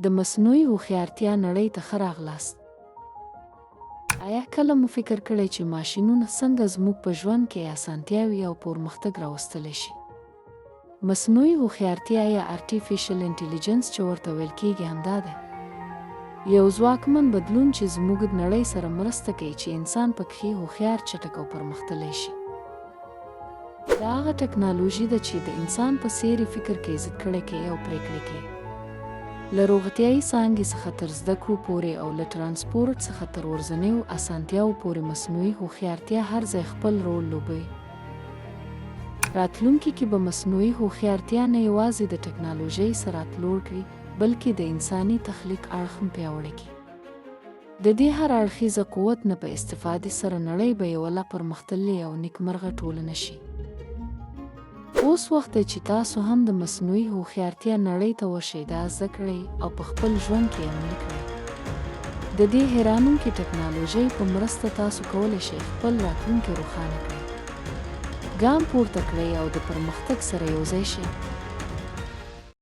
د مصنوعي هوښیارتیا نړۍ ته ښه راغلاست. آیا کله مو فکر کړی چې ماشینونه څنګه زموږ په ژوند کې اسانتیاوې او پرمختګ راوستلی شي؟ مصنوعي هوښیارتیا یا ارټیفیشل انټیلیجنس چې ورته ویل کیږي همدا ده. یو ځواکمن بدلون چې زموږد نړۍ سره مرسته کوي چې انسان پکښې هوښیار، چټک او پرمختللی شي. دا هغه ټکنالوژي ده چې د انسان په څېر یې فکر کوي، زده کړه کوي او پرېکړې کوي. له روغتیايي څانګې څخه تر زده کړو پورې او له ټرانسپورټ څخه تر ورځنیو اسانتیاوو پورې مصنوعي هوښیارتیا هر ځای خپل رول لوبوي. راتلونکي کې به مصنوعي هوښیارتیا نه یوازې د ټکنالوژۍ سرعت لوړ کړي، بلکې د انساني تخلیق اړخ هم پیاوړی کړي. د دې هر اړخیزه قوت نه په استفادې سره نړۍ به یوه لا پرمختللې او نیکمرغه ټولنه شي. اوس وخت دی چې تاسو هم د مصنوعي هوښیارتیا نړۍ ته ورشئ، دا زده کړئ او په خپل ژوند کې یې عملي کړئ. د دې حیرانونکې ټکنالوژۍ په مرسته تاسو کولی شئ خپل راتلونکی روښانه کړئ. ګام پورته کړئ او د پرمختګ سره یوځای شئ.